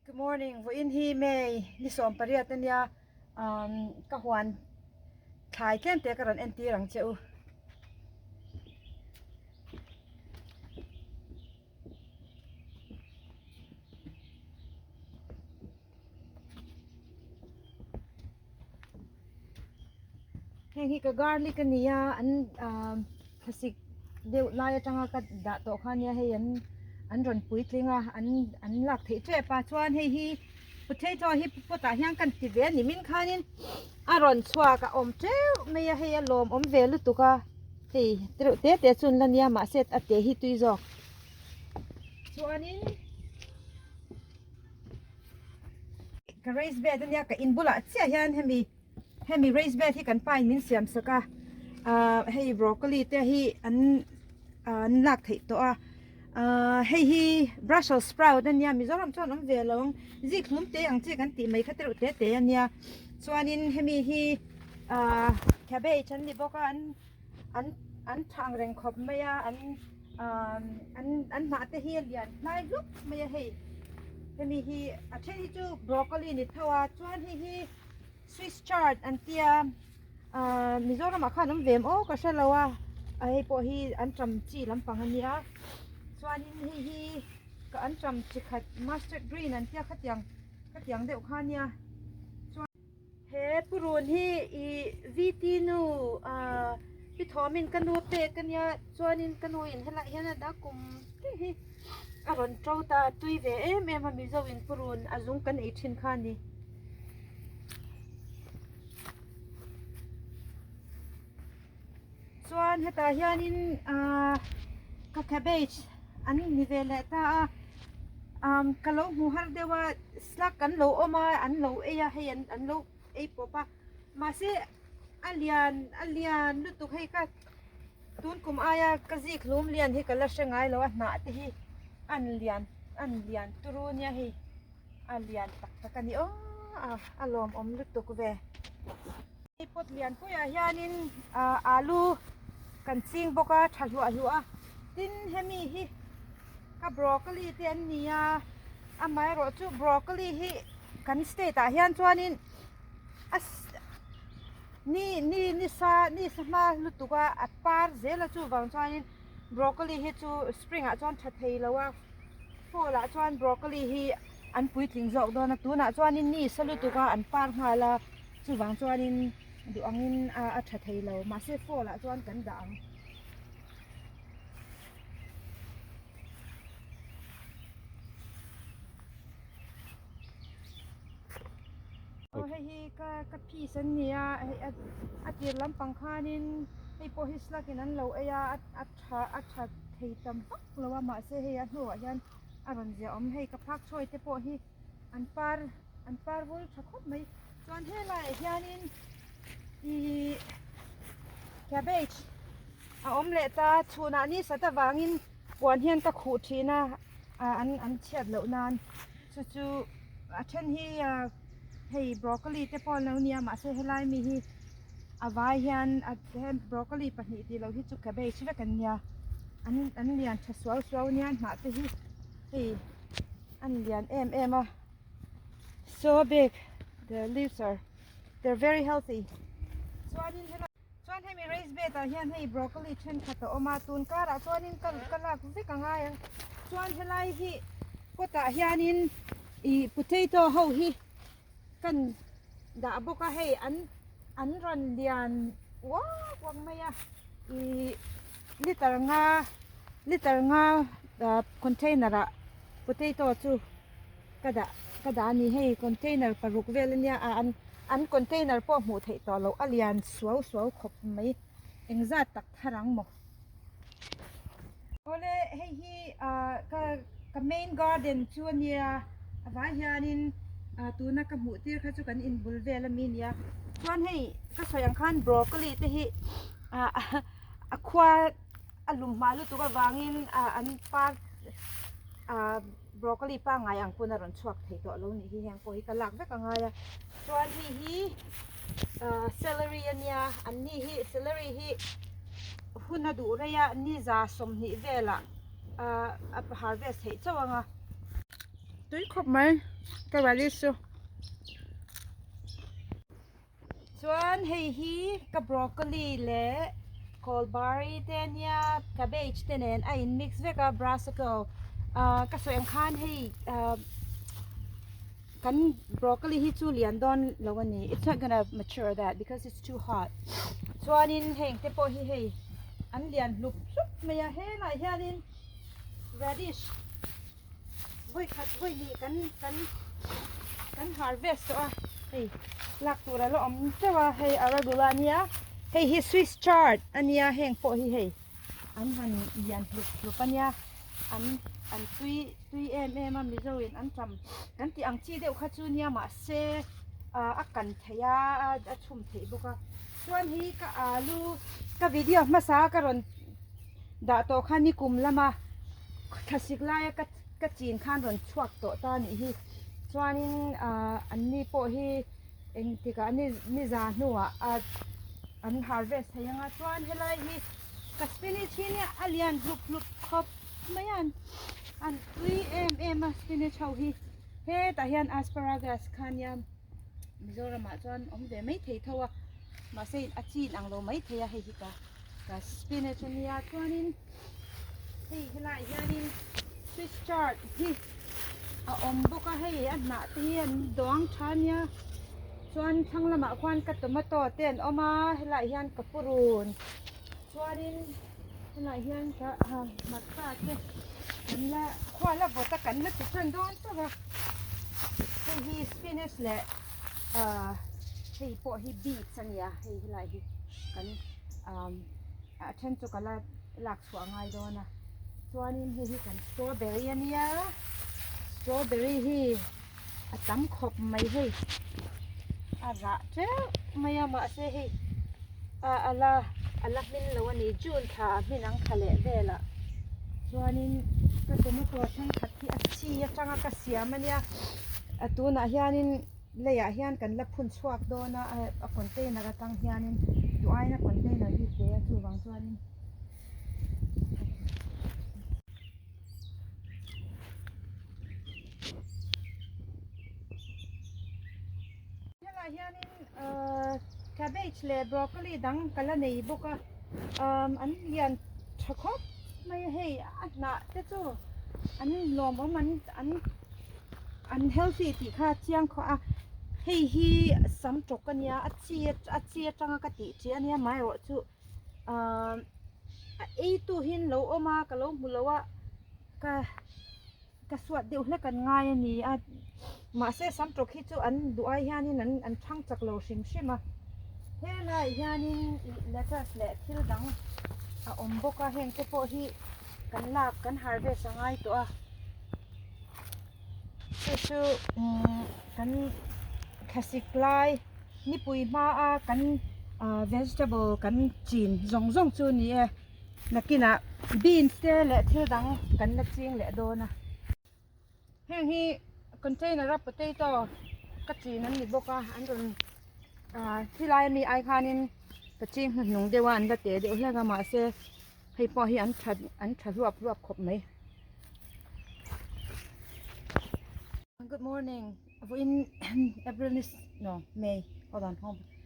Good morning vawiin hi May ni 18 ania umm ka huan thlai tlem te ka rawn entir ang che u. Heng hi ka garlic a ni a an ah thlasik deuh lai atanga ka dah tawh kha ania hei an an rawn puitling a an an lak theih tep a chuan hei hi potato hi pot ah hian kan ti ve a ni min khanin a rawn chhuak a awm teuh mai a hei a lawmawm ve lutuk a hei tereuh te te chu an la nia mahse a te hi tui zawk chuanin. Ka raise bed ania ka in bulah chiah hian hemi hemi raise bed hi kan pa in min siam sak a ah hei broccoli te hi an an lak theih tawh a ah hei hi brussels sprout ania Mizoram chuan awm ve lo ang zik hlum te ang chi kan tih mai kha te reuh te te ania chuanin hemi hi ah cabbage an ni bawk a an an an tha ang reng khawp mai a an ahh an an hnah te hi a lian hlai hlup mai a hei hemi hi a then hi chu broccoli ni tho a chuan hei hi swiss chard an tia ahh Mizoram ah khan awm ve em aw ka hrelo a a hei pawh hi an tam chi lampang ania chuanin hei hi ka an tam chi khat mustard green an tia khatiang khatiang deuh kha ania chuan. He purun hi ih VT nu ah pi thawmin ka nu pek ania chuanin ka nu in helaiah hian a dah kum te hi a rawn to ta a tui ve em em a Mizo in purun a zung kan ei thin kha a ni. Chuan hetah hianin ah ka cabbage an ni ve leh ta a umm ka lo hmu har deuh a slug an lo awm a an lo ei a hei an an lo ei pawp a mahse a lian a lian lutuk hei ka tun kum aia ka zik hlum lian hi ka la hre ngai lo a hnah te hi an lian an lian turu nia hei. A lian tak tak a ni aw a a lawmawm lutuk ve. Hei pot lianpuiah hianin ah alu kan ching bawk a tha hluah hluah a tin hemi hi ka broccoli te an ni a amaherawh chu broccoli hi kan state ah hian chuanin a ni ni ni sa ni sa hma lutuk a a par zel a chuvang chuanin broccoli hi chu spring ah chuan tha thei lo a. Fall ah chuan broccoli hi an puitling zawk dawn a tunah chuanin ni sa lutuk a an par nghal a chuvang chuanin duh angin a tha thei lo mahse fall ah chuan kan dah ang. Aw hei hi ka ka piece an ni a hei a tir lampang khanin hei pawh hi slug in an lo ei a a tha a tha thei tam vak. lo a mahse hei a hnuah hian a rawn ziah awm hei ka phak chhawi te pawh hi an par an par vul tha khawp mai chuan helaiah hianin ihh cabbage a awm leh ta chhunah ni sat avangin puan hian ka khuh thin a ah an an chhiat loh nan chu chu a then hi ah hei broccoli te pawh an lo nia mahse helai mi hi a vai hian a broccoli pahnih tih loh hi chu cabbage vek an nia an an lian tha suau suau nia hnah te hi hei an lian em em a so big the leaves are they're very healthy chuanin helai chuan hemi raised bed ah hian hei broccoli thenkhat a awm a tun karah chuanin ka ka lak vek a ngai ang chuan helai hi pot ah hianin ih potato ho hi kan dah bawk a hei an an rawn lian uak uak mai a ih liter nga liter nga ah container ah potato chu ka dah ka dah a ni hei container paruk vel ania ah an an container pawh hmuh theih tawh loh a lian suau suau khawp mai engzat tak thar ang maw. Awle hei hi ah ka ka main garden chu a nia a vai hianin ah tuna ka hmuh tir kha chu kan inbul vel ami nia chuan hei ka sawi ang khan broccoli te hi ah a khua a lum hma lutuk avangin ah an par ah broccoli pangngai ang pawn a rawn chhuak thei tawh lo nih hi heng pawh hi ka lak vek a ngai a chuan hei hi ah celery a nia an ni hi celery hi hun a duh rei a ni za 20 velah ah a harvest theih chauh ang a. Tui khawp mai ka radish chu. Chuan hei hi ka broccoli leh kawlbari te ania cabbage te nen a in mix vek a brassica ah ka sawi ang khan hei ah kan broccoli hi chu lian dawn lo a ni it's not gonna mature that because it's too hot chuanin heng te pawh hi hei an lian hlup hlup mai a helaiah hianin radish. Vawi khat vawi hnih kan kan kan harvest tawh a hei lak tur a la awm teuh a hei arugula ania hei hi swiss chard ania heng pawh hi hei an han lian hlup hlup ania an an tui tui em em a mizo in an tam kan tih ang chi deuh kha chu nia mahse ah a kan theih a a chhum theih bawk a chuan hi ka alu ka video hmasa ka rawn dah tawh kha nikum lama thlasik laia ka ka chin khan rawn chhuak tawh ta a nih hi chuanin ahh an ni pawh hi engtikah ni ni za hnuah a an harvest thei ang a chuan helai hi ka spinach hi nia a lian hlup hlup khawp mai a an tui em em a spinach ho hi hetah hian asparagus kha nia Mizoramah chuan awm ve maithei tho a mahse a chin ang lo maithei a hei hi ka. Ka spinach a nia chuanin hei helaiah hianin swiss chard hi a awm bawk a hei a hnah te hi an dawng tha a nia chuan thlang lamah khuan ka tomato te an awm a helaiah hian ka purun chuanin helaiah hian ka hmarcha te kan la khua la vawt a kan la ti tan dawn chauh a hei hi spinach leh ahh hei pawh hi beets a nia hei helai hi kan umm a then chu ka la lak chhuah a ngai dawn a chuanin hei hi kan strawberry a nia strawberry hi a tam khawp mai hei a rah teuh mai a mahse hei a a la a la hmin lo a ni june thla ah hmin ang thla leh velah chuanin ka tomato thenkhat hi a chi atanga ka siam a nia a tunah hianin. Leiah hian kan la phun chhuak dawn a a container atang hianin duh aiin a container hi te a chuvang chuanin helaiah hianin ahh cabbage leh broccoli dang ka la nei bawk a umm an lian tha khawp mai a hei a hnah te chu an lawmawm an an. An healthy tih kha a chiang khawh a, hei hi sam tawk a nia a chi a chi atanga ka tih chi a nia amaherawh chu ahh a ei tu hi an lo awm a ka lo hmu lo a ka ka suat deuh hlek an ngai a ni a mahse sam tawk hi chu an duh ai hianin an an thang chak lo hrim hrim a helaiah hianin ih lettuce leh thil dang a awm bawk a heng te pawh hi kan lak kan harvest a ngai tawh a. Chu chu umm kan thlasik lai nipui hmaa kan ah vegetable kan chin zawng zawng chu a ni e nakinah beans te leh thil dang kan la ching leh dawn a heng hi container a potato ka chin an ni bawk a an rawn ah khilai ami ai khanin ka ching hnuhnung deuh a an la teh deuh hlek a mahse hei pawh hi an tha an tha hluap hluap khawp mai. Good morning vawiin April ni no May hold on hold on.